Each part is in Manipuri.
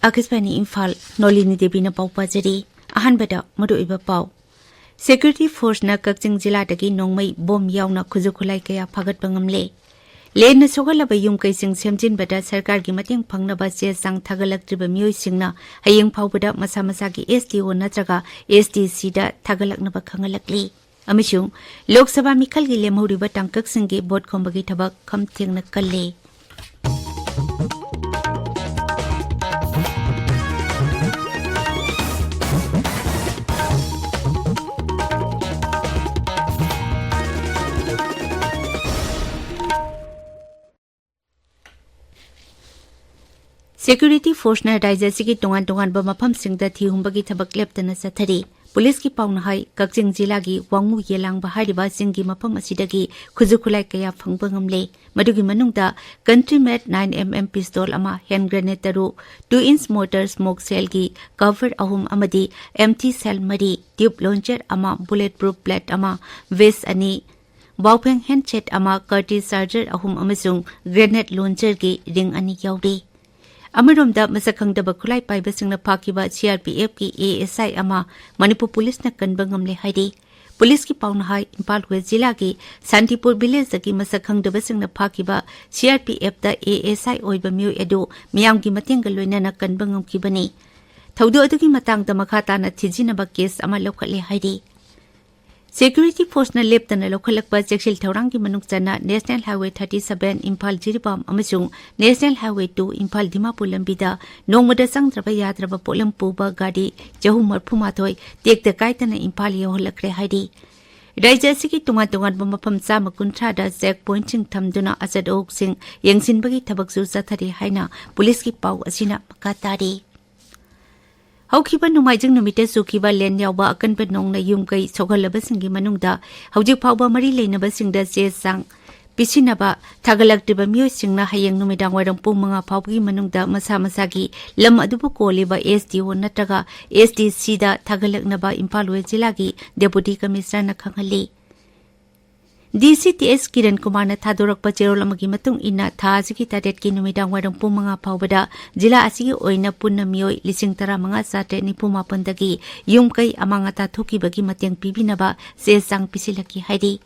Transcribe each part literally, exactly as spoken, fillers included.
ꯑꯀꯥꯁꯕꯥꯅꯤ ꯏꯝꯐꯥꯜ, ꯅꯣꯂꯤꯅꯤ ꯗꯦꯕꯤꯅ ꯄꯥꯎ ꯄꯥꯖꯔꯤ꯫ ꯑꯍꯥꯟꯕꯗ ꯃꯔꯨꯑꯣꯏꯕ ꯄꯥꯎ꯫ ꯁꯦꯀ꯭ꯌꯨꯔꯤꯇꯤ ꯐꯣꯔꯁꯅ ꯀꯛꯆꯤꯡ ꯖꯤꯂꯥꯗꯒꯤ ꯅꯣꯡꯃꯩ ꯕꯣꯝ ꯌꯥꯎꯅ ꯈꯨꯠꯁꯨ ꯈꯨꯠꯂꯥꯏ ꯀꯌꯥ ꯐꯥꯒꯠꯄ ꯉꯝꯂꯦ꯫ ꯂꯦꯟꯅ ꯁꯣꯛꯍꯜꯂꯕ ꯌꯨꯝ ꯀꯩꯁꯤꯡ ꯁꯦꯝꯖꯤꯟꯕꯗ ꯁꯔꯀꯥꯔꯒꯤ ꯃꯇꯦꯡ ꯐꯪꯅꯕ ꯆꯦ ꯆꯥꯡ ꯊꯥꯒꯠꯂꯛꯇ꯭ꯔꯤꯕ ꯃꯤꯑꯣꯏꯁꯤꯡꯅ ꯍꯌꯦꯡ ꯐꯥꯎꯕꯗ ꯃꯁꯥ ꯃꯁꯥꯒꯤ ꯑꯦꯁ ꯗꯤ ꯑꯣ ꯅꯠꯇ꯭ꯔꯒ ꯑꯦꯁ ꯗꯤ ꯁꯤꯗ ꯊꯥꯒꯠꯂꯛꯅꯕ ꯈꯪꯍꯜꯂꯛꯂꯤ꯫ ꯑꯃꯁꯨꯡ ꯂꯣꯛ ꯁꯚꯥ ꯃꯤꯈꯜꯒꯤ ꯂꯦꯝꯍꯧꯔꯤꯕ ꯇꯥꯡꯀꯛꯁꯤꯡꯒꯤ ꯚꯣꯠ ꯈꯣꯝꯕꯒꯤ ꯊꯕꯛ ꯈꯝ ꯊꯦꯡꯅ ꯀꯜꯂꯦ꯫ ꯁꯦꯀ꯭ꯌꯨꯔꯤꯇꯤ ꯐꯣꯔꯁꯅ ꯔꯥꯖ꯭ꯌ ꯑꯁꯤꯒꯤ ꯇꯣꯉꯥꯟ ꯇꯣꯉꯥꯟꯕ ꯃꯐꯝꯁꯤꯡꯗ ꯊꯤꯍꯨꯝꯕꯒꯤ ꯊꯕꯛ ꯂꯦꯞꯇꯅ ꯆꯠꯊꯔꯤ꯫ ꯄꯨꯂꯤꯁꯀꯤ ꯄꯥꯎꯅ ꯍꯥꯏ, ꯀꯛꯆꯤꯡ ꯖꯤꯂꯥꯒꯤ ꯋꯥꯉꯨ ꯌꯦꯂꯥꯡꯕ ꯍꯥꯏꯔꯤꯕ ꯆꯤꯡꯒꯤ ꯃꯐꯝ ꯑꯁꯤꯗꯒꯤ ꯈꯨꯠꯁꯨ ꯈꯨꯠꯂꯥꯏ ꯀꯌꯥ ꯐꯪꯕ ꯉꯝꯂꯦ꯫ ꯃꯗꯨꯒꯤ ꯃꯅꯨꯡꯗ ꯀꯟꯇ꯭ꯔꯤ ꯃꯦꯗ ꯅꯥꯏꯟ ꯑꯦꯝ ꯑꯦꯝ ꯄꯤꯁꯇꯣꯜ ꯑꯃ, ꯍꯦꯟ ꯒ꯭ꯔꯦꯅꯦꯗ ꯇꯔꯨꯛ, ꯇꯨ ꯏꯟꯆ ꯃꯣꯔꯇꯥꯔ ꯁ꯭ꯃꯣꯛ ꯁꯦꯜꯒꯤ ꯀꯚꯔ ꯑꯍꯨꯝ ꯑꯃꯗꯤ ꯑꯦꯝꯇꯤ ꯁꯦꯜ ꯃꯔꯤ, ꯇ꯭ꯌꯨꯕ ꯂꯣꯟꯆꯔ ꯑꯃ, ꯕꯨꯂꯦꯠ ꯄ꯭ꯔꯨꯐ ꯕꯦꯜꯠ ꯑꯃ, ꯚꯦꯁ ꯑꯅꯤ, ꯕꯥꯎꯐꯦꯡ ꯍꯦꯟꯗ ꯁꯦꯠ ꯑꯃ, ꯀꯔꯇꯤ ꯆꯥꯔꯖꯔ ꯑꯍꯨꯝ ꯑꯃꯁꯨꯡ ꯒ꯭ꯔꯦꯅꯦꯗ ꯂꯣꯟꯆꯔꯒꯤ ꯔꯤꯡ ꯑꯅꯤ ꯌꯥꯎꯔꯤ꯫ ꯑꯃꯔꯣꯝꯗ, ꯃꯁꯛ ꯈꯪꯗꯕ ꯈꯨꯠꯂꯥꯏ ꯄꯥꯏꯕꯁꯤꯡꯅ ꯐꯥꯈꯤꯕ C R P ꯑꯦꯐꯀꯤ A S ꯑꯥꯏ ꯑꯃ ꯃꯅꯤꯄꯨꯔ ꯄꯨꯂꯤꯁꯅ ꯀꯟꯕ ꯉꯝꯂꯦ ꯍꯥꯏꯔꯤ꯫ ꯄꯨꯂꯤꯁꯀꯤ ꯄꯥꯎꯅ ꯍꯥꯏ, ꯏꯝꯐꯥꯜ ꯋꯦꯁ ꯖꯤꯂꯥꯒꯤ ꯁꯥꯟꯇꯤꯄꯨꯔ ꯚꯤꯂꯦꯖꯇꯒꯤ ꯃꯁꯛ ꯈꯪꯗꯕꯁꯤꯡꯅ ꯐꯥꯈꯤꯕ C R P ꯑꯦꯐꯇ A S ꯑꯥꯏ ꯑꯣꯏꯕ ꯃꯤꯑꯣꯏ ꯑꯗꯨ ꯃꯤꯌꯥꯝꯒꯤ ꯃꯇꯦꯡꯒ ꯂꯣꯏꯅꯅ ꯀꯟꯕ ꯉꯝꯈꯤꯕꯅꯤ꯫ ꯊꯧꯗꯣꯛ ꯑꯗꯨꯒꯤ ꯃꯇꯥꯡꯗ ꯃꯈꯥ ꯇꯥꯅ ꯊꯤꯖꯤꯟꯅꯕ ꯀꯦꯁ ꯑꯃ ꯂꯧꯈꯠꯂꯦ ꯍꯥꯏꯔꯤ꯫ ꯁꯦꯀ꯭ꯌꯨꯔꯤꯇꯤ ꯐꯣꯔꯁꯅ ꯂꯦꯞꯇꯅ ꯂꯧꯈꯠꯂꯛꯄ ꯆꯦꯛꯁꯤꯜ ꯊꯧꯔꯥꯡꯒꯤ ꯃꯅꯨꯡ ꯆꯟꯅ national highway thirty seven Imphal Jiribam ꯑꯃꯁꯨꯡ national highway two Imphal Dimapur ꯂꯝꯕꯤꯗ ꯅꯣꯡꯃꯗ ꯆꯪꯗ꯭ꯔꯕ ꯌꯥꯗ꯭ꯔꯕ ꯄꯣꯠꯂꯝ ꯄꯨꯕ ꯒꯥꯔꯤ ꯆꯍꯨꯝ ꯃꯔꯤꯐꯨ ꯃꯥꯊꯣꯏ ꯇꯦꯛꯇ ꯀꯥꯏꯗꯅ ꯏꯝꯐꯥꯜ ꯌꯧꯍꯜꯂꯛꯈ꯭ꯔꯦ ꯍꯥꯏꯔꯤ꯫ ꯔꯥꯖ꯭ꯌ ꯑꯁꯤꯒꯤ ꯇꯣꯉꯥꯟ ꯇꯣꯉꯥꯟꯕ ꯃꯐꯝ ꯆꯥꯝꯃ ꯀꯨꯟꯊ꯭ꯔꯥꯗ ꯆꯦꯛ ꯄꯣꯏꯟꯠꯁꯤꯡ ꯊꯝꯗꯨꯅ ꯑꯆꯠ ꯑꯋꯣꯛꯁꯤꯡ ꯌꯦꯡꯁꯤꯟꯕꯒꯤ ꯊꯕꯛꯁꯨ ꯆꯠꯊꯔꯤ ꯍꯥꯏꯅ ꯄꯨꯂꯤꯁꯀꯤ ꯄꯥꯎ ꯑꯁꯤꯅ ꯃꯈꯥ ꯇꯥꯔꯤ꯫ ꯍꯧꯈꯤꯕ ꯅꯣꯡꯃꯥꯏꯖꯤꯡ ꯅꯨꯃꯤꯠꯇ ꯆꯨꯈꯤꯕ ꯂꯦꯟ ꯌꯥꯎꯕ ꯑꯀꯟꯕ ꯅꯣꯡꯅ ꯌꯨꯝ ꯀꯩ ꯁꯣꯛꯍꯜꯂꯕꯁꯤꯡꯒꯤ ꯃꯅꯨꯡꯗ ꯍꯧꯖꯤꯛ ꯐꯥꯎꯕ ꯃꯔꯤ ꯂꯩꯅꯕꯁꯤꯡꯗ ꯆꯦ ꯆꯥꯡ ꯄꯤꯁꯤꯟꯅꯕ ꯊꯥꯒꯠꯂꯛꯇ꯭ꯔꯤꯕ ꯃꯤꯑꯣꯏꯁꯤꯡꯅ ꯍꯌꯦꯡ ꯅꯨꯃꯤꯗꯥꯡ ꯋꯥꯏꯔꯝ ꯄꯨꯡ ꯃꯉꯥ ꯐꯥꯎꯕꯒꯤ ꯃꯅꯨꯡꯗ ꯃꯁꯥ ꯃꯁꯥꯒꯤ ꯂꯝ ꯑꯗꯨꯕꯨ ꯀꯣꯜꯂꯤꯕ ꯑꯦꯁ ꯗꯤ ꯑꯣ ꯅꯠꯇ꯭ꯔꯒ ꯑꯦꯁ ꯗꯤ ꯁꯤꯗ ꯊꯥꯒꯠꯂꯛꯅꯕ ꯏꯝꯐꯥꯜ ꯋꯦꯁ ꯖꯤꯂꯥꯒꯤ ꯗꯦꯄꯨꯇꯤ ꯀꯃꯤꯁꯅꯔꯅ ꯈꯪꯍꯜꯂꯤ꯫ ꯗꯤ ꯁꯤ ꯇꯤ ꯑꯦꯁ ꯀꯤꯔꯟ ꯀꯨꯃꯥꯔꯅ ꯊꯥꯗꯣꯔꯛꯄ ꯆꯦꯔꯣꯜ ꯑꯃꯒꯤ ꯃꯇꯨꯡ ꯏꯟꯅ, ꯊꯥ ꯑꯁꯤꯒꯤ ꯇꯔꯦꯠꯀꯤ ꯅꯨꯃꯤꯗꯥꯡ ꯋꯥꯏꯔꯝ ꯄꯨꯡ ꯃꯉꯥ ꯐꯥꯎꯕꯗ ꯖꯤꯂꯥ ꯑꯁꯤꯒꯤ ꯑꯣꯏꯅ ꯄꯨꯟꯅ ꯃꯤꯑꯣꯏ ꯂꯤꯁꯤꯡ ꯇꯔꯥꯃꯉꯥ ꯆꯥꯇ꯭ꯔꯦꯠ ꯅꯤꯐꯨ ꯃꯥꯄꯟꯗꯒꯤ ꯌꯨꯝ ꯀꯩ ꯑꯃꯥꯡ ꯑꯇꯥ ꯊꯣꯛꯈꯤꯕꯒꯤ ꯃꯇꯦꯡ ꯄꯤꯕꯤꯅꯕ ꯆꯦ ꯆꯥꯡ ꯄꯤꯁꯤꯜꯂꯛꯈꯤ ꯍꯥꯏꯔꯤ꯫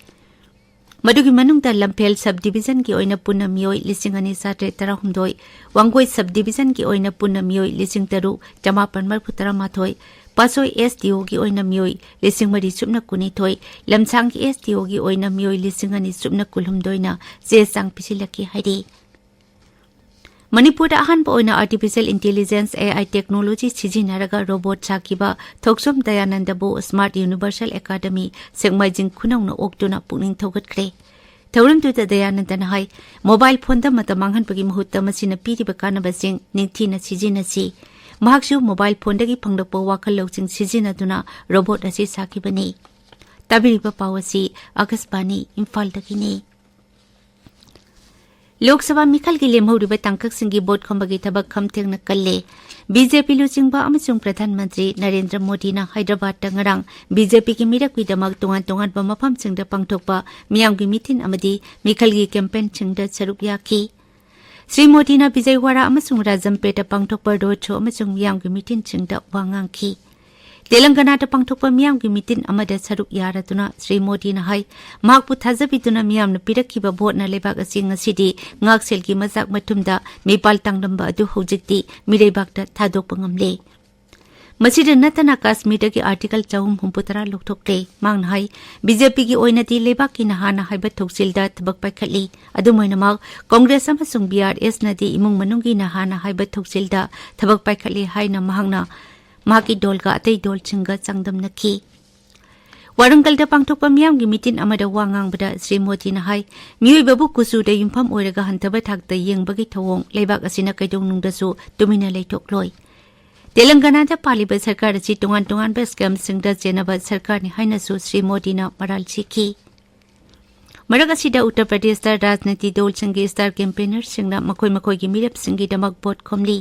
ꯃꯗꯨꯒꯤ ꯃꯅꯨꯡꯗ ꯂꯝꯐꯦꯜ ꯁꯕ ꯗꯤꯕꯤꯖꯟꯒꯤ ꯑꯣꯏꯅ ꯄꯨꯟꯅ ꯃꯤꯑꯣꯏ ꯂꯤꯁꯤꯡ ꯑꯅꯤ ꯆꯥꯇ꯭ꯔꯦꯠ ꯇꯔꯥꯍꯨꯝꯗꯣꯏ, ꯋꯥꯡꯒꯣꯏ ꯁꯕ ꯗꯤꯕꯤꯖꯟꯒꯤ ꯑꯣꯏꯅ ꯄꯨꯟꯅ ꯃꯤꯑꯣꯏ ꯂꯤꯁꯤꯡ ꯇꯔꯨꯛ ꯆꯃꯥꯄꯟ ꯃꯔꯤꯐꯨ ꯇꯔꯥꯃꯥꯊꯣꯏ, ꯄꯥꯠꯁꯣꯏ ꯑꯦꯁ ꯗꯤ ꯑꯣꯒꯤ ꯑꯣꯏꯅ ꯃꯤꯑꯣꯏ ꯂꯤꯁꯤꯡ ꯃꯔꯤ ꯁꯨꯞꯅ ꯀꯨꯟꯅꯤꯊꯣꯏ, ꯂꯝꯁꯥꯡꯒꯤ ꯑꯦꯁ ꯗꯤ ꯑꯣꯒꯤ ꯑꯣꯏꯅ ꯃꯤꯑꯣꯏ ꯂꯤꯁꯤꯡ ꯑꯅꯤ ꯁꯨꯞꯅ ꯀꯨꯟꯍꯨꯝꯗꯣꯏꯅ ꯆꯦ ꯆꯥꯡ ꯄꯤꯁꯤꯜꯂꯛꯈꯤ ꯍꯥꯏꯔꯤ꯫ ꯃꯅꯤꯄꯨꯔꯗ ꯑꯍꯥꯟꯕ ꯑꯣꯏꯅ artificial intelligence, A I technology ꯁꯤꯖꯤꯟꯅꯔꯒ ꯔꯣꯕꯣꯠ ꯁꯥꯈꯤꯕ ꯊꯣꯛꯆꯣꯝ ꯗꯌꯥꯅꯟꯗꯕꯨ Smart Universal Academy ꯁꯦꯛꯃꯥꯏꯖꯤꯡ ꯈꯨꯅꯧꯅ ꯑꯣꯛꯇꯨꯅ ꯄꯨꯛꯅꯤꯡ ꯊꯧꯒꯠꯈ꯭ꯔꯦ꯫ ꯊꯧꯔꯝꯗꯨꯗ ꯗꯌꯥꯅꯟꯗꯅ ꯍꯥꯏ, ꯃꯣꯕꯥꯏꯜ ꯐꯣꯟꯗ ꯃꯇꯝ ꯃꯥꯡꯍꯟꯕꯒꯤ ꯃꯍꯨꯠꯇ ꯃꯁꯤꯅ ꯄꯤꯔꯤꯕ ꯀꯥꯟꯅꯕꯁꯤꯡ ꯅꯤꯡꯊꯤꯅ ꯁꯤꯖꯤꯟꯅꯁꯤ꯫ ꯃꯍꯥꯛꯁꯨ ꯃꯣꯕꯥꯏꯜ ꯐꯣꯟꯗꯒꯤ ꯐꯪꯂꯛꯄ ꯋꯥꯈꯜ ꯂꯧꯁꯤꯡ ꯁꯤꯖꯤꯟꯅꯗꯨꯅ ꯔꯣꯕꯣꯠ ꯑꯁꯤ ꯁꯥꯈꯤꯕꯅꯤ꯫ ꯇꯥꯕꯤꯔꯤꯕ ꯄꯥꯎ ꯑꯁꯤ ꯑꯥꯀꯥꯁꯕꯥꯅꯤ ꯏꯝꯐꯥꯜꯗꯒꯤꯅꯤ꯫ ꯂꯣꯛ ꯁꯚꯥ ꯃꯤꯈꯜꯒꯤ ꯂꯦꯝꯍꯧꯔꯤꯕ ꯇꯥꯡꯀꯛꯁꯤꯡꯒꯤ ꯚꯣꯠ ꯈꯣꯝꯕꯒꯤ ꯊꯕꯛ ꯈꯝꯊꯦꯡꯅ ꯀꯜꯂꯦ꯫ ꯕꯤ ꯖꯦ ꯄꯤ ꯂꯨꯆꯤꯡꯕ ꯑꯃꯁꯨꯡ ꯄ꯭ꯔꯙꯥꯟ ꯃꯟꯇ꯭ꯔꯤ ꯅꯔꯦꯟꯗ꯭ꯔ ꯃꯣꯗꯤꯅ ꯍꯥꯏꯗ꯭ꯔꯕꯥꯗꯇ ꯉꯔꯥꯡ ꯕꯤ ꯖꯦ ꯄꯤꯒꯤ ꯃꯤꯔꯛꯀꯤꯗꯃꯛ ꯇꯣꯉꯥꯟ ꯇꯣꯉꯥꯟꯕ ꯃꯐꯝꯁꯤꯡꯗ ꯄꯥꯡꯊꯣꯛꯄ ꯃꯤꯌꯥꯝꯒꯤ ꯃꯤꯇꯤꯟ ꯑꯃꯗꯤ ꯃꯤꯈꯜꯒꯤ ꯀꯦꯝꯄꯦꯟꯁꯤꯡꯗ ꯁꯔꯨꯛ ꯌꯥꯈꯤ꯫ ꯁ꯭ꯔꯤ ꯃꯣꯗꯤꯅ ꯕꯤꯖꯌꯋꯥꯔꯥ ꯑꯃꯁꯨꯡ ꯔꯥꯖꯝꯄꯦꯠꯇ ꯄꯥꯡꯊꯣꯛꯄ ꯔꯣꯗ ꯁꯣ ꯑꯃꯁꯨꯡ ꯃꯤꯌꯥꯝꯒꯤ ꯃꯤꯇꯤꯟꯁꯤꯡꯗ ꯋꯥ ꯉꯥꯡꯈꯤ꯫ ꯇꯦꯂꯪꯒꯅꯥꯗ ꯄꯥꯡꯊꯣꯛꯄ ꯃꯤꯌꯥꯝꯒꯤ ꯃꯤꯇꯤꯟ ꯑꯃꯗ ꯁꯔꯨꯛ ꯌꯥꯔꯗꯨꯅ ꯁ꯭ꯔꯤ ꯃꯣꯗꯤꯅ ꯍꯥꯏ, ꯃꯍꯥꯛꯄꯨ ꯊꯥꯖꯕꯤꯗꯨꯅ ꯃꯤꯌꯥꯝꯅ ꯄꯤꯔꯛꯈꯤꯕ ꯚꯣꯠꯅ ꯂꯩꯕꯥꯛ ꯑꯁꯤ ꯉꯁꯤꯗꯤ ꯉꯥꯛꯁꯦꯜꯒꯤ ꯃꯆꯥꯛ ꯃꯊꯨꯝꯗ ꯃꯤꯄꯥꯜ ꯇꯥꯡꯂꯝꯕ ꯑꯗꯨ ꯍꯧꯖꯤꯛꯇꯤ ꯃꯤꯔꯩꯕꯥꯛꯇ ꯊꯥꯗꯣꯛꯄ ꯉꯝꯂꯦ꯫ ꯃꯁꯤꯗ ꯅꯠꯇꯅ ꯀꯥꯁꯃꯤꯔꯗꯒꯤ ꯑꯥꯔꯇꯤꯀꯜ ꯆꯍꯨꯝ ꯍꯨꯝꯐꯨꯇꯔꯥ ꯂꯧꯊꯣꯛꯈ꯭ꯔꯦ꯫ ꯃꯍꯥꯛꯅ ꯍꯥꯏ, ꯕꯤ ꯖꯦ ꯄꯤꯒꯤ ꯑꯣꯏꯅꯗꯤ ꯂꯩꯕꯥꯛꯀꯤ ꯅꯍꯥꯅ ꯍꯥꯏꯕ ꯊꯧꯁꯤꯜꯗ ꯊꯕꯛ ꯄꯥꯏꯈꯠꯂꯤ꯫ ꯑꯗꯨꯝ ꯑꯣꯏꯅꯃꯛ, ꯀꯣꯡꯒ꯭ꯔꯦꯁ ꯑꯃꯁꯨꯡ ꯕꯤ ꯑꯥꯔ ꯑꯦꯁꯅꯗꯤ ꯏꯃꯨꯡ ꯃꯅꯨꯡꯒꯤ ꯅꯍꯥꯅ ꯍꯥꯏꯕ ꯊꯧꯁꯤꯜꯗ ꯊꯕꯛ ꯄꯥꯏꯈꯠꯂꯤ ꯍꯥꯏꯅ ꯃꯍꯥꯛꯅ ꯃꯍꯥꯛꯀꯤ ꯗꯣꯜꯒ ꯑꯇꯩ ꯗꯣꯜꯁꯤꯡꯒ ꯆꯥꯡꯗꯝꯅꯈꯤ꯫ ꯋꯥꯔꯪꯒꯜꯗ ꯄꯥꯡꯊꯣꯛꯄ ꯃꯤꯌꯥꯝꯒꯤ ꯃꯤꯇꯤꯟ ꯑꯃꯗ ꯋꯥ ꯉꯥꯡꯕꯗ ꯁ꯭ꯔꯤ ꯃꯣꯗꯤꯅ ꯍꯥꯏ, ꯃꯤꯑꯣꯏꯕꯕꯨ ꯀꯨꯆꯨꯗ ꯌꯨꯝꯐꯝ ꯑꯣꯏꯔꯒ ꯍꯟꯊꯕ ꯊꯥꯛꯇ ꯌꯦꯡꯕꯒꯤ ꯊꯧꯑꯣꯡ ꯂꯩꯕꯥꯛ ꯑꯁꯤꯅ ꯀꯩꯗꯧꯅꯨꯡꯗꯁꯨ ꯇꯨꯃꯤꯟꯅ ꯂꯩꯊꯣꯛꯂꯣꯏ꯫ ꯇꯦꯂꯪꯒꯅꯥꯗ ꯄꯥꯜꯂꯤꯕ ꯁꯔꯀꯥꯔ ꯑꯁꯤ ꯇꯣꯉꯥꯟ ꯇꯣꯉꯥꯟꯕ ꯁ꯭ꯀꯦꯝꯁꯤꯡꯗ ꯆꯦꯟꯅꯕ ꯁꯔꯀꯥꯔꯅꯤ ꯍꯥꯏꯅꯁꯨ ꯁ꯭ꯔꯤ ꯃꯣꯗꯤꯅ ꯃꯔꯥꯜ ꯁꯤꯈꯤ꯫ ꯃꯔꯛ ꯑꯁꯤꯗ, ꯎꯠꯇꯔ ꯄ꯭ꯔꯗꯦꯁꯇ ꯔꯥꯖꯅꯤꯇꯤ ꯗꯣꯜꯁꯤꯡꯒꯤ ꯁ꯭ꯇꯥꯔ ꯀꯦꯝꯄꯦꯅꯔꯁꯤꯡꯅ ꯃꯈꯣꯏ ꯃꯈꯣꯏꯒꯤ ꯃꯤꯔꯦꯞꯁꯤꯡꯒꯤꯗꯃꯛ ꯚꯣꯠ ꯈꯣꯝꯂꯤ꯫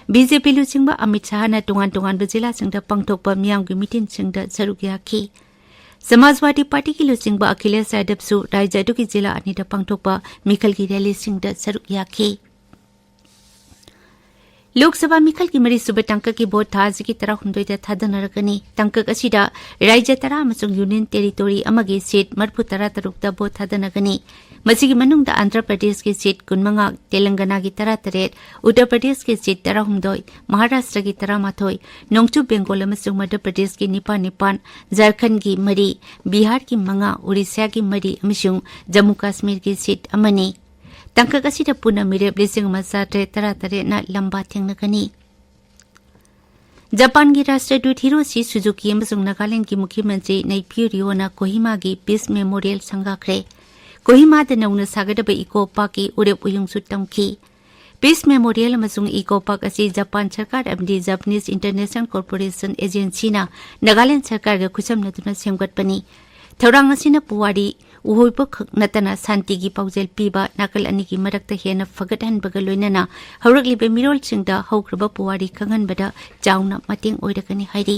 ꯕꯤ ꯖꯦ ꯄꯤ ꯂꯨꯆꯤꯡꯕ ꯑꯃꯤꯠ ꯁꯥꯍꯅ ꯇꯣꯉꯥꯟ ꯇꯣꯉꯥꯟꯕ ꯖꯤꯂꯥꯁꯤꯡꯗ ꯄꯥꯡꯊꯣꯛꯄ ꯃꯤꯌꯥꯝꯒꯤ ꯃꯤꯇꯤꯟꯁꯤꯡꯗ ꯁꯔꯨꯛ ꯌꯥꯈꯤ꯫ ꯁꯃꯥꯖꯋꯥꯗꯤ ꯄꯥꯔꯇꯤꯒꯤ ꯂꯨꯆꯤꯡꯕ ꯑꯈꯤꯂꯦꯁ ꯌꯥꯗꯕꯁꯨ ꯔꯥꯖ꯭ꯌ ꯑꯗꯨꯒꯤ ꯖꯤꯂꯥ ꯑꯅꯤꯗ ꯄꯥꯡꯊꯣꯛꯄ ꯃꯤꯈꯜꯒꯤ ꯔꯦꯂꯤꯁꯤꯡꯗ ꯁꯔꯨꯛ ꯌꯥꯈꯤ꯫ ꯂꯣꯛ ꯁꯚꯥ ꯃꯤꯈꯜꯒꯤ ꯃꯔꯤꯁꯨꯕ ꯇꯥꯡꯀꯛꯀꯤ ꯚꯣꯠ ꯊꯥ ꯑꯁꯤꯒꯤ ꯇꯔꯥꯍꯨꯝꯗꯣꯏꯗ ꯊꯥꯗꯅꯔꯒꯅꯤ꯫ ꯇꯥꯡꯀꯛ ꯑꯁꯤꯗ ꯔꯥꯖ꯭ꯌ ꯇꯔꯥ ꯑꯃꯁꯨꯡ ꯌꯨꯅꯤꯌꯟ ꯇꯦꯔꯤꯇꯣꯔꯤ ꯑꯃꯒꯤ ꯁꯤꯠ ꯃꯔꯤꯐꯨ ꯇꯔꯥ ꯇꯔꯨꯛꯇ ꯚꯣꯠ ꯊꯥꯗꯅꯒꯅꯤ꯫ ꯃꯁꯤꯒꯤ ꯃꯅꯨꯡꯗ ꯑꯟꯙ꯭ꯔ ꯄ꯭ꯔꯗꯦꯁꯀꯤ ꯁꯤꯠ ꯀꯨꯟꯃꯉꯥ, ꯇꯦꯂꯪꯒꯅꯥꯒꯤ ꯇꯔꯥꯇꯔꯦꯠ, ꯎꯠꯇꯔ ꯄ꯭ꯔꯗꯦꯁꯀꯤ ꯁꯤꯠ ꯇꯔꯥꯍꯨꯝꯗꯣꯏ, ꯃꯍꯥꯔꯥꯁꯇ꯭ꯔꯒꯤ ꯇꯔꯥꯃꯥꯊꯣꯏ, ꯅꯣꯡꯆꯨꯞ ꯕꯦꯡꯒꯣꯜ ꯑꯃꯁꯨꯡ ꯃꯙ꯭ꯌ ꯄ꯭ꯔꯗꯦꯁꯀꯤ ꯅꯤꯄꯥꯟ ꯅꯤꯄꯥꯟ, ꯖꯔꯈꯟꯒꯤ ꯃꯔꯤ, ꯕꯤꯍꯥꯔꯒꯤ ꯃꯉꯥ, ꯎꯔꯤꯁ꯭ꯌꯥꯒꯤ ꯃꯔꯤ ꯑꯃꯁꯨꯡ ꯖꯝꯃꯨ ꯀꯥꯁꯃꯤꯔꯒꯤ ꯁꯤꯠ ꯑꯃꯅꯤ꯫ ꯇꯥꯡꯀꯛ ꯑꯁꯤꯗ ꯄꯨꯟꯅ ꯃꯤꯔꯦꯞ ꯂꯤꯁꯤꯡ ꯑꯃ ꯆꯥꯇ꯭ꯔꯦꯠ ꯇꯔꯥꯇꯔꯦꯠꯅ ꯂꯝꯕꯥ ꯊꯦꯡꯅꯒꯅꯤ꯫ ꯖꯄꯥꯟꯒꯤ ꯔꯥꯁꯇ꯭ꯔꯗꯨꯠ ꯍꯤꯔꯣꯁꯤ ꯁꯨꯖꯨꯀꯤ ꯑꯃꯁꯨꯡ ꯅꯥꯒꯥꯂꯦꯟꯗꯒꯤ ꯃꯨꯈ꯭ꯌ ꯃꯟꯇ꯭ꯔꯤ ꯅꯩꯐꯤꯌꯨ ꯔꯤꯑꯣꯅ ꯀꯣꯍꯤꯃꯥꯒꯤ ꯄꯤꯁ ꯃꯦꯃꯣꯔꯤꯌꯦꯜ ꯁꯪꯒꯥꯈ꯭ꯔꯦ꯫ ꯀꯣꯍꯤꯃꯥꯗ ꯅꯧꯅ ꯁꯥꯒꯗꯕ ꯏꯀꯣ ꯄꯥꯔꯛꯀꯤ ꯎꯔꯦꯞ ꯎꯌꯨꯡꯁꯨ ꯇꯝꯈꯤ꯫ ꯄꯤꯁ ꯃꯦꯃꯣꯔꯤꯌꯦꯜ ꯑꯃꯁꯨꯡ ꯏꯀꯣ ꯄꯥꯔꯛ ꯑꯁꯤ ꯖꯄꯥꯟ ꯁꯔꯀꯥꯔ ꯑꯃꯗꯤ ꯖꯄꯅꯤꯁ ꯏꯟꯇꯔꯅꯦꯁꯅꯦꯜ ꯀꯣꯔꯄꯣꯔꯦꯁꯟ ꯑꯦꯖꯦꯟꯁꯤꯅ ꯅꯥꯒꯥꯂꯦꯟꯗ ꯁꯔꯀꯥꯔꯒ ꯈꯨꯠꯁꯝꯅꯗꯨꯅ ꯁꯦꯝꯒꯠꯄꯅꯤ꯫ ꯊꯧꯔꯥꯡ ꯑꯁꯤꯅ ꯄꯨꯋꯥꯔꯤ ꯎꯍꯣꯏꯕ ꯈꯛ ꯅꯠꯇꯅ ꯁꯥꯟꯇꯤꯒꯤ ꯄꯥꯎꯖꯦꯜ ꯄꯤꯕ, ꯅꯥꯀꯜ ꯑꯅꯤꯒꯤ ꯃꯔꯛꯇ ꯍꯦꯟꯅ ꯐꯒꯠꯍꯟꯕꯒ ꯂꯣꯏꯅꯅ ꯍꯧꯔꯛꯂꯤꯕ ꯃꯤꯔꯣꯜꯁꯤꯡꯗ ꯍꯧꯈ꯭ꯔꯕ ꯄꯨꯋꯥꯔꯤ ꯈꯪꯍꯟꯕꯗ ꯆꯥꯎꯅ ꯃꯇꯦꯡ ꯑꯣꯏꯔꯒꯅꯤ ꯍꯥꯏꯔꯤ꯫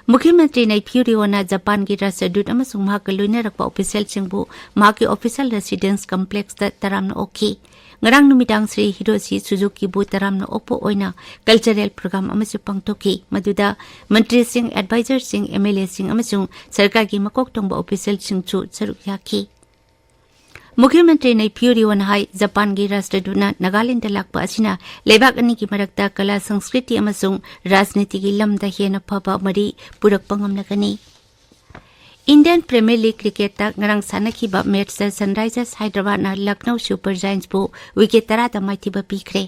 ꯃꯨꯈ꯭ꯌ ꯃꯟꯇ꯭ꯔꯤ ꯅꯩꯐꯤꯌꯨ ꯔꯤꯑꯣꯅ ꯖꯄꯥꯟꯒꯤ ꯔꯥꯁꯇ꯭ꯔꯗꯨꯠ ꯑꯃꯁꯨꯡ ꯃꯍꯥꯛꯀ ꯂꯣꯏꯅꯔꯛꯄ ꯑꯣꯐꯤꯁꯤꯌꯦꯜꯁꯤꯡꯕꯨ ꯃꯍꯥꯛꯀꯤ ꯑꯣꯐꯤꯁꯤꯌꯦꯜ ꯔꯦꯁꯤꯗꯦꯟꯁ ꯀꯝꯄ꯭ꯂꯦꯛꯁꯇ ꯇꯔꯥꯝꯅ ꯑꯣꯛꯈꯤ꯫ ꯉꯔꯥꯡ ꯅꯨꯃꯤꯗꯥꯡ ꯁ꯭ꯔꯤ ꯍꯤꯔꯣꯁꯤ ꯁꯨꯖꯨꯀꯤꯕꯨ ꯇꯔꯥꯝꯅ ꯑꯣꯛꯄ ꯑꯣꯏꯅ ꯀꯜꯆꯔꯦꯜ ꯄ꯭ꯔꯣꯒ꯭ꯔꯥꯝ ꯑꯃꯁꯨ ꯄꯥꯡꯊꯣꯛꯈꯤ, ꯃꯗꯨꯗ ꯃꯟꯇ꯭ꯔꯤꯁꯤꯡ, ꯑꯦꯗꯚꯥꯏꯖꯔꯁꯤꯡ, ꯑꯦꯝ ꯑꯦꯜ ꯑꯦꯁꯤꯡ ꯑꯃꯁꯨꯡ ꯁꯔꯀꯥꯔꯒꯤ ꯃꯀꯣꯛ ꯊꯣꯡꯕ ꯑꯣꯐꯤꯁꯤꯌꯦꯜꯁꯤꯡꯁꯨ ꯁꯔꯨꯛ ꯌꯥꯈꯤ꯫ ꯃꯨꯈ꯭ꯌ ꯃꯟꯇ꯭ꯔꯤ ꯅꯩꯐꯤꯌꯨ ꯔꯤꯑꯣꯅ ꯍꯥꯏ, ꯖꯄꯥꯟꯒꯤ ꯔꯥꯁꯇ꯭ꯔꯗꯨꯠꯅ ꯅꯥꯒꯥꯂꯦꯟꯗ ꯂꯥꯛꯄ ꯑꯁꯤꯅ ꯂꯩꯕꯥꯛ ꯑꯅꯤꯒꯤ ꯃꯔꯛꯇ ꯀꯂꯥ, ꯁꯪꯁꯀ꯭ꯔꯤꯇꯤ ꯑꯃꯁꯨꯡ ꯔꯥꯖꯅꯤꯇꯤꯒꯤ ꯂꯝꯗ ꯍꯦꯟꯅ ꯐꯕ ꯃꯔꯤ ꯄꯨꯔꯛꯄ ꯉꯝꯂꯒꯅꯤ꯫ ꯏꯟꯗꯤꯌꯟ ꯄ꯭ꯔꯤꯃꯤꯌꯔ ꯂꯤꯒ ꯀ꯭ꯔꯤꯀꯦꯠꯇ ꯉꯔꯥꯡ ꯁꯥꯟꯅꯈꯤꯕ ꯃꯦꯆꯇ ꯁꯟꯔꯥꯏꯖꯔꯁ ꯍꯥꯏꯗ꯭ꯔꯕꯥꯗꯅ ꯂꯈꯅꯧ ꯁꯨꯄꯔ ꯖꯥꯏꯟꯁꯄꯨ ꯋꯤꯀꯦꯠ ꯇꯔꯥꯗ ꯃꯥꯏꯊꯤꯕ ꯄꯤꯈ꯭ꯔꯦ꯫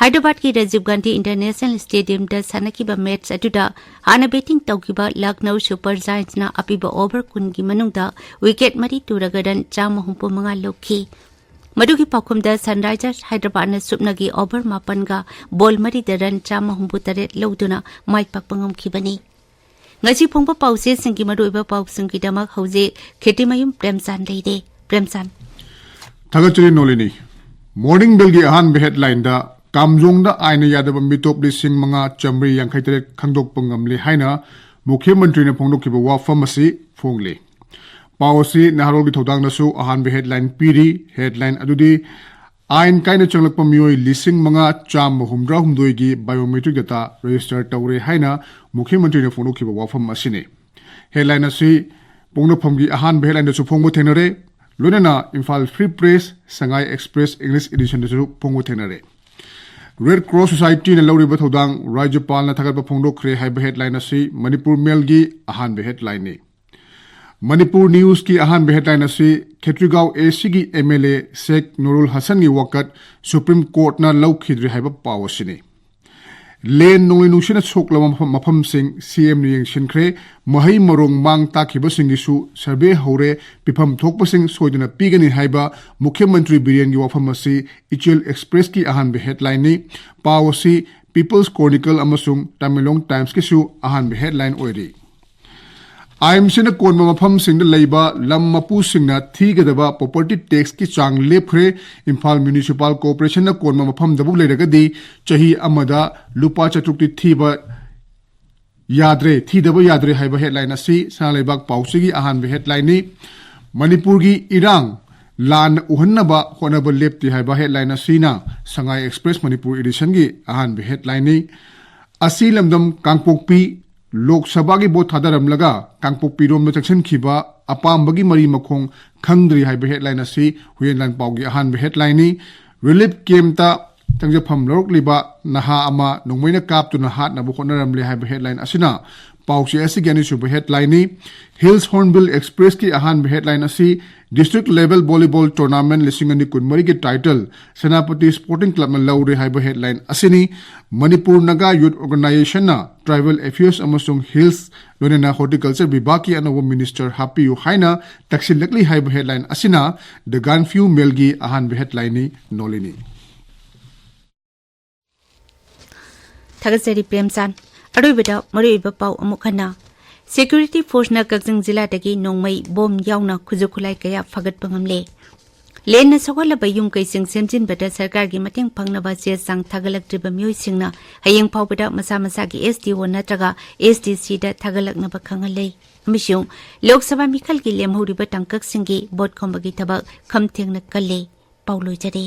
ꯍꯥꯏꯗ꯭ꯔꯕꯥꯗꯀꯤ ꯔꯥꯖꯤꯕ ꯒꯥꯟꯙꯤ ꯏꯟꯇꯔꯅꯦꯁꯅꯦꯜ ꯁ꯭ꯇꯦꯗꯤꯌꯝꯗ ꯁꯥꯟꯅꯈꯤꯕ ꯃꯦꯆ ꯑꯗꯨꯗ ꯍꯥꯟꯅ ꯕꯦꯇꯤꯡ ꯇꯧꯈꯤꯕ ꯂꯈꯅꯧ ꯁꯨꯄꯔ ꯖꯥꯏꯟꯁꯅ ꯑꯄꯤꯕ ꯑꯣꯚꯔ ꯀꯨꯟꯒꯤ ꯃꯅꯨꯡꯗ ꯋꯤꯀꯦꯠ ꯃꯔꯤ ꯇꯨꯔꯒ ꯔꯟ ꯆꯥꯝꯃ ꯍꯨꯝꯐꯨ ꯃꯉꯥ ꯂꯧꯈꯤ꯫ ꯃꯗꯨꯒꯤ ꯄꯥꯎꯈꯨꯝꯗ ꯁꯟꯔꯥꯏꯖꯔꯁ ꯍꯥꯏꯗ꯭ꯔꯕꯥꯗꯅ ꯁꯨꯞꯅꯒꯤ ꯑꯣꯚꯔ ꯃꯥꯄꯟꯒ ꯕꯣꯜ ꯃꯔꯤꯗ ꯔꯟ ꯆꯥꯝꯃ ꯍꯨꯝꯐꯨ ꯇꯔꯦꯠ ꯂꯧꯗꯨꯅ ꯃꯥꯏ ꯄꯥꯛꯄ ꯉꯝꯈꯤꯕꯅꯤ꯫ ꯉꯁꯤ ꯐꯣꯡꯕ ꯄꯥꯎꯆꯦꯁꯤꯡꯒꯤ ꯃꯔꯨꯑꯣꯏꯕ ꯄꯥꯎꯁꯤꯡꯒꯤꯗꯃꯛ ꯍꯧꯖꯤꯛ ꯈꯦꯇꯤꯃꯌꯨꯝ ꯄ꯭ꯔꯦꯝꯆꯥꯟ ꯂꯩꯔꯦ꯫ ꯄ꯭ꯔꯦꯝꯆꯥꯟ꯫ ꯊꯥꯒꯠꯆꯔꯤ ꯅꯣꯂꯤꯅꯤ꯫ ꯃꯣꯔꯅꯤꯡ ꯕꯦꯜꯒꯤ ꯑꯍꯥꯟꯕ ꯍꯦꯗꯂꯥꯏꯟꯗ ꯀꯥꯝꯖꯣꯡꯗ ꯑꯥꯏꯟꯅ ꯌꯥꯗꯕ ꯃꯤꯇꯣꯞ ꯂꯤꯁꯤꯡ ꯃꯉꯥ ꯆꯥꯃꯔꯤ ꯌꯥꯡꯈꯩ ꯇꯔꯦꯠ ꯈꯪꯗꯣꯛꯄ ꯉꯝꯂꯦ ꯍꯥꯏꯅ ꯃꯨꯈ꯭ꯌ ꯃꯟꯇ꯭ꯔꯤꯅ ꯐꯣꯡꯗꯣꯛꯈꯤꯕ ꯋꯥꯐꯝ ꯑꯁꯤ ꯐꯣꯡꯂꯤ꯫ ꯄꯥꯎ ꯑꯁꯤ ꯅꯍꯥꯔꯣꯜꯒꯤ ꯊꯧꯗꯥꯡꯗꯁꯨ ꯑꯍꯥꯟꯕ ꯍꯦꯗꯂꯥꯏꯟ ꯄꯤꯔꯤ꯫ ꯍꯦꯗꯂꯥꯏꯟ ꯑꯗꯨꯗꯤ, ꯑꯥꯏꯟ ꯀꯥꯏꯅ ꯆꯪꯂꯛꯄ ꯃꯤꯑꯣꯏ ꯂꯤꯁꯤꯡ ꯃꯉꯥ ꯆꯥꯝꯃ ꯍꯨꯝꯗ꯭ꯔꯥ ꯍꯨꯝꯗꯣꯏꯒꯤ biometric data register ꯇꯧꯔꯦ ꯍꯥꯏꯅ ꯃꯨꯈ꯭ꯌ ꯃꯟꯇ꯭ꯔꯤꯅ ꯐꯣꯡꯗꯣꯛꯈꯤꯕ ꯋꯥꯐꯝ ꯑꯁꯤꯅꯤ꯫ ꯍꯦꯗꯂꯥꯏꯟ ꯑꯁꯤ ꯄꯣꯛꯅꯐꯝꯒꯤ ꯑꯍꯥꯟꯕ ꯍꯦꯗꯂꯥꯏꯟꯗꯁꯨ ꯐꯣꯡꯕ ꯊꯦꯡꯅꯔꯦ꯫ ꯂꯣꯏꯅꯅ ꯏꯝꯐꯥꯜ ꯐ꯭ꯔꯤ ꯄ꯭ꯔꯦꯁ, ꯁꯉꯥꯏ ꯑꯦꯛꯁꯄ꯭ꯔꯦꯁ ꯏꯪꯂꯤꯁ ꯏꯗꯤꯁꯟꯗꯁꯨ ꯐꯣꯡꯕ ꯊꯦꯡꯅꯔꯦ꯫ ꯔꯦꯗ ꯀ꯭ꯔꯣꯁ ꯁꯣꯁꯥꯏꯇꯤꯅ ꯂꯧꯔꯤꯕ ꯊꯧꯗꯥꯡ ꯔꯥꯖ꯭ꯌꯄꯥꯜꯅ ꯊꯥꯒꯠꯄ ꯐꯣꯡꯗꯣꯛꯈ꯭ꯔꯦ ꯍꯥꯏꯕ ꯍꯦꯗꯂꯥꯏꯟ ꯑꯁꯤ ꯃꯅꯤꯄꯨꯔ ꯃꯦꯜꯒꯤ ꯑꯍꯥꯟꯕ ꯍꯦꯗꯂꯥꯏꯟꯅꯤ꯫ ꯃꯅꯤꯄꯨꯔ ꯅ꯭ꯌꯨꯁꯀꯤ ꯑꯍꯥꯟꯕ ꯍꯦꯗꯂꯥꯏꯟ ꯑꯁꯤ ꯈꯦꯇ꯭ꯔꯤꯒꯥꯎ ꯑꯦ ꯁꯤꯒꯤ ꯑꯦꯝ ꯑꯦꯜ ꯑꯦ ꯁꯦꯈ ꯅꯨꯔꯨꯜ ꯍꯁꯟꯒꯤ ꯋꯥꯀꯠ ꯁꯨꯄ꯭ꯔꯤꯝ ꯀꯣꯔꯠꯅ ꯂꯧꯈꯤꯗ꯭ꯔꯦ ꯍꯥꯏꯕ ꯄꯥꯎ ꯑꯁꯤꯅꯤ꯫ ꯂꯦꯟ ꯅꯣꯡꯂꯩ ꯅꯨꯡꯁꯤꯠꯅ ꯁꯣꯛꯂꯕ ꯃꯐꯝ, ꯃꯐꯝꯁꯤꯡ ꯁꯤ ꯑꯦꯝꯅ ꯌꯦꯡꯁꯤꯟꯈ꯭ꯔꯦ꯫ ꯃꯍꯩ ꯃꯔꯣꯡ ꯃꯥꯡ ꯇꯥꯛꯈꯤꯕꯁꯤꯡꯒꯤꯁꯨ ꯁꯔꯚꯦ ꯍꯧꯔꯦ꯫ ꯄꯤꯐꯝ ꯊꯣꯛꯄꯁꯤꯡ ꯁꯣꯏꯗꯅ ꯄꯤꯒꯅꯤ ꯍꯥꯏꯕ ꯃꯨꯈ꯭ꯌ ꯃꯟꯇ꯭ꯔꯤ ꯕꯤꯔꯦꯟꯒꯤ ꯋꯥꯐꯝ ꯑꯁꯤ ꯏꯆꯦꯜ ꯑꯦꯛꯁꯄ꯭ꯔꯦꯁꯀꯤ ꯑꯍꯥꯟꯕ ꯍꯦꯗꯂꯥꯏꯟꯅꯤ꯫ ꯄꯥꯎ ꯑꯁꯤ ꯄꯤꯄꯜꯁ ꯀ꯭ꯔꯣꯅꯤꯀꯜ ꯑꯃꯁꯨꯡ ꯇꯃꯦꯡꯂꯣꯡ ꯇꯥꯏꯝꯁꯀꯤꯁꯨ ꯑꯍꯥꯟꯕ ꯍꯦꯗꯂꯥꯏꯟ ꯑꯣꯏꯔꯤ꯫ ꯑꯥꯏ ꯑꯦꯝ ꯁꯤꯅ ꯀꯣꯟꯕ ꯃꯐꯝꯁꯤꯡꯗ ꯂꯩꯕ ꯂꯝ ꯃꯄꯨꯁꯤꯡꯅ ꯊꯤꯒꯗꯕ ꯄ꯭ꯔꯣꯄꯔꯇꯤ ꯇꯦꯛꯁꯀꯤ ꯆꯥꯡ ꯂꯦꯞꯈ꯭ꯔꯦ꯫ ꯏꯝꯐꯥꯜ ꯃ꯭ꯌꯨꯅꯤꯁꯤꯄꯥꯜ ꯀꯣꯔꯄꯣꯔꯦꯁꯟꯅ ꯀꯣꯟꯕ ꯃꯐꯝꯗꯕꯨ ꯂꯩꯔꯒꯗꯤ ꯆꯍꯤ ꯑꯃꯗ ꯂꯨꯄꯥ ꯆꯥꯇ꯭ꯔꯨꯛꯇꯤ ꯊꯤꯕ ꯌꯥꯗ꯭ꯔꯦ, ꯊꯤꯗꯕ ꯌꯥꯗ꯭ꯔꯦ ꯍꯥꯏꯕ ꯍꯦꯗꯂꯥꯏꯟ ꯑꯁꯤ ꯁꯅꯥ ꯂꯩꯕꯥꯛ ꯄꯥꯎꯆꯦꯒꯤ ꯑꯍꯥꯟꯕ ꯍꯦꯗꯂꯥꯏꯟꯅꯤ꯫ ꯃꯅꯤꯄꯨꯔꯒꯤ ꯏꯔꯥꯡ ꯂꯥꯟꯅ ꯎꯍꯟꯅꯕ ꯍꯣꯠꯅꯕ ꯂꯦꯞꯇꯦ ꯍꯥꯏꯕ ꯍꯦꯗꯂꯥꯏꯟ ꯑꯁꯤꯅ ꯁꯉꯥꯏ ꯑꯦꯛꯁꯄ꯭ꯔꯦꯁ ꯃꯅꯤꯄꯨꯔ ꯏꯗꯤꯁꯟꯒꯤ ꯑꯍꯥꯟꯕ ꯍꯦꯗꯂꯥꯏꯟꯅꯤ꯫ ꯑꯁꯤ ꯂꯝꯗꯝ ꯀꯥꯡꯄꯣꯛꯄꯤ ꯂꯣꯛ ꯁꯚꯥꯒꯤ ꯚꯣꯠ ꯊꯥꯗꯔꯝꯂꯒ ꯀꯥꯡꯄꯣꯛꯄꯤꯔꯣꯝꯗ ꯆꯪꯁꯤꯟꯈꯤꯕ ꯑꯄꯥꯝꯕꯒꯤ ꯃꯔꯤ ꯃꯈꯣꯡ ꯈꯪꯗ꯭ꯔꯤ ꯍꯥꯏꯕ ꯍꯦꯗꯂꯥꯏꯟ ꯑꯁꯤ ꯍꯨꯏꯌꯦꯟ ꯂꯥꯟꯄꯥꯎꯒꯤ ꯑꯍꯥꯟꯕ ꯍꯦꯗꯂꯥꯏꯟꯅꯤ꯫ ꯔꯤꯂꯤꯐ ꯀꯦꯝꯞꯇ ꯆꯪꯖꯐꯝ ꯂꯧꯔꯛꯂꯤꯕ ꯅꯍꯥ ꯑꯃ ꯅꯣꯡꯃꯩꯅ ꯀꯥꯞꯇꯨꯅ ꯍꯥꯠꯅꯕ ꯍꯣꯠꯅꯔꯝꯂꯦ ꯍꯥꯏꯕ ꯍꯦꯗꯂꯥꯏꯟ ꯑꯁꯤꯅ ꯄꯥꯎꯆꯦ ꯑꯁꯤꯒꯤ ꯑꯅꯤꯁꯨꯕ ꯍꯦꯗꯂꯥꯏꯟꯅꯤ꯫ ꯍꯤꯜꯁ ꯍꯣꯔꯟꯕꯤꯜ ꯑꯦꯛꯁꯄ꯭ꯔꯦꯁꯀꯤ ꯑꯍꯥꯟꯕ ꯍꯦꯗꯂꯥꯏꯟ ꯑꯁꯤ ꯗꯤꯁꯇ꯭ꯔꯤꯛ ꯂꯦꯚꯦꯜ ꯚꯣꯂꯤꯕꯣꯜ ꯇꯣꯔꯅꯥꯃꯦꯟꯠ ꯂꯤꯁꯤꯡ ꯑꯅꯤ ꯀꯨꯟꯃꯔꯤꯒꯤ ꯇꯥꯏꯇꯜ ꯁꯦꯅꯥꯄꯇꯤ ꯁ꯭ꯄꯣꯔꯇꯤꯡ ꯀ꯭ꯂꯕꯅ ꯂꯧꯔꯦ ꯍꯥꯏꯕ ꯍꯦꯗꯂꯥꯏꯟ ꯑꯁꯤꯅꯤ꯫ ꯃꯅꯤꯄꯨꯔ ꯅꯥꯒꯥ ꯌꯨꯠ ꯑꯣꯔꯒꯅꯥꯏꯖꯦꯁꯟꯅ ꯇ꯭ꯔꯥꯏꯕꯦꯜ ꯑꯦꯐꯤꯌꯔꯁ ꯑꯃꯁꯨꯡ ꯍꯤꯜꯁ ꯂꯣꯏꯅꯅ ꯍꯣꯔꯇꯤꯀꯜꯆꯔ ꯕꯤꯚꯥꯒꯀꯤ ꯑꯅꯧꯕ ꯃꯤꯅꯤꯁꯇꯔ ꯍꯥꯞꯄꯤꯌꯨ ꯍꯥꯏꯅ ꯇꯛꯁꯤꯜꯂꯛꯂꯤ ꯍꯥꯏꯕ ꯍꯦꯗꯂꯥꯏꯟ ꯑꯁꯤꯅ ꯗ ꯒꯥꯟꯐ꯭ꯌꯨ ꯃꯦꯜꯒꯤ ꯑꯍꯥꯟꯕ ꯍꯦꯗꯂꯥꯏꯟꯅꯤ꯫ ꯅꯣꯂꯤꯅꯤ꯫ ꯊꯥꯒꯠꯆꯔꯤ ꯄ꯭ꯔꯦꯝꯆꯥꯟ꯫ ꯑꯔꯣꯏꯕꯗ ꯃꯔꯨꯑꯣꯏꯕ ꯄꯥꯎ ꯑꯃꯨꯛ ꯍꯟꯅ꯫ ꯁꯦꯀ꯭ꯌꯨꯔꯤꯇꯤ ꯐꯣꯔꯁꯅ ꯀꯛꯆꯤꯡ ꯖꯤꯂꯥꯗꯒꯤ ꯅꯣꯡꯃꯩ, ꯕꯣꯝ ꯌꯥꯎꯅ ꯈꯨꯠꯁꯨ ꯈꯨꯠꯂꯥꯏ ꯀꯌꯥ ꯐꯒꯠꯄ ꯉꯝꯂꯦ꯫ ꯂꯦꯟꯅ ꯁꯣꯛꯍꯜꯂꯕ ꯌꯨꯝ ꯀꯩꯁꯤꯡ ꯁꯦꯝꯖꯤꯟꯕꯗ ꯁꯔꯀꯥꯔꯒꯤ ꯃꯇꯦꯡ ꯐꯪꯅꯕ ꯆꯦ ꯆꯥꯡ ꯊꯥꯒꯠꯂꯛꯇ꯭ꯔꯤꯕ ꯃꯤꯑꯣꯏꯁꯤꯡꯅ ꯍꯌꯦꯡ ꯐꯥꯎꯕꯗ ꯃꯁꯥ ꯃꯁꯥꯒꯤ S D O ꯅꯠꯇ꯭ꯔꯒ S D C ꯗ ꯊꯥꯒꯠꯂꯛꯅꯕ ꯈꯪꯍꯜꯂꯦ꯫ ꯑꯃꯁꯨꯡ ꯂꯣꯛ ꯁꯚꯥ ꯃꯤꯈꯜꯒꯤ ꯂꯦꯝꯍꯧꯔꯤꯕ ꯇꯥꯡꯀꯛꯁꯤꯡꯒꯤ ꯚꯣꯠ ꯈꯣꯝꯕꯒꯤ ꯊꯕꯛ ꯈꯝꯊꯦꯡꯅ ꯀꯜꯂꯦ꯫ ꯄꯥꯎ ꯂꯣꯏꯖꯔꯦ꯫